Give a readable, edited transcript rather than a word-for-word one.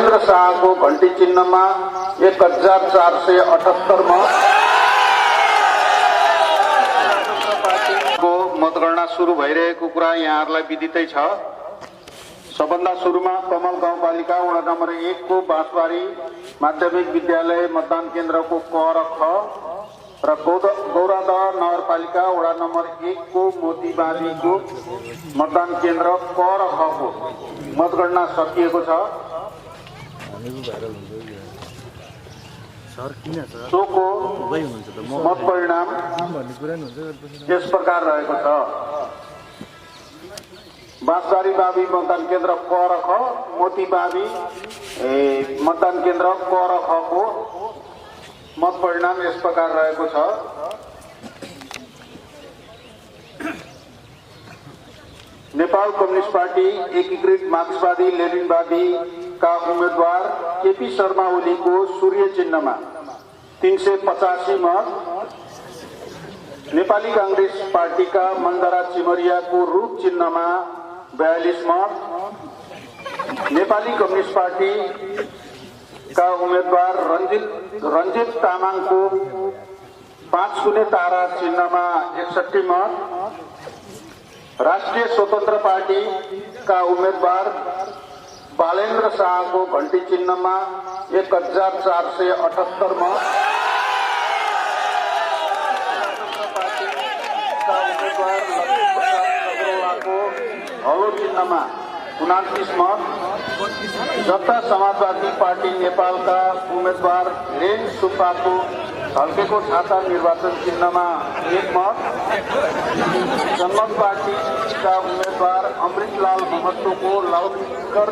बालेन्द्र शाहको घण्टी चिन्हमा 1478 मत। मतगणना सुरु भइरहेको कुरा यहाँहरूलाई विदितै छ। सबभन्दा सुरुमा कमल गाउँपालिका वडा नम्बर 1 को बाँसबारी माध्यमिक विद्यालय मतदान केन्द्रको क र ख र गौरादह नगरपालिका वडा नम्बर 1 को मोतीबारीको मतदान केन्द्र क र ख को मतगणना सकिएको छ। सोको मत परिणाम यस प्रकार रहेको छ। बाँसबारी बाबी मतदान केन्द्र क र ख, मोतीबारी मतदान केन्द्र क र ख को मत परिणाम यस प्रकार रहेको छ। नेपाल कम्युनिस्ट पार्टी एकीकृत मार्क्सवादी लेनिनवादी का उम्मेदवार केपी शर्मा ओलीको सूर्य चिन्हमा 385 मत। नेपाली कांग्रेस पार्टीका मन्दरा चिमरियाको रूप चिन्हमा 42 मत। नेपाली कम्युनिस्ट पार्टी का उम्मेदवार रञ्जित तामाङको 5 शून्य तारा चिन्हमा 61 मत। राष्ट्रिय स्वतन्त्र पार्टी का उम्मेदवार बालेन्द्र शाहको घण्टी चिन्हमा 1478 मत। हलो चिन्हमा 29 मत। जनता समाजवादी पार्टी नेपालका उम्मेदवार रेन सुब्बाको हल्केको छाता निर्वाचन चिन्हमा 1 मत। जनमत पार्टीका उम्मेदवार अमृतलाल महतोको लाउडस्पिकर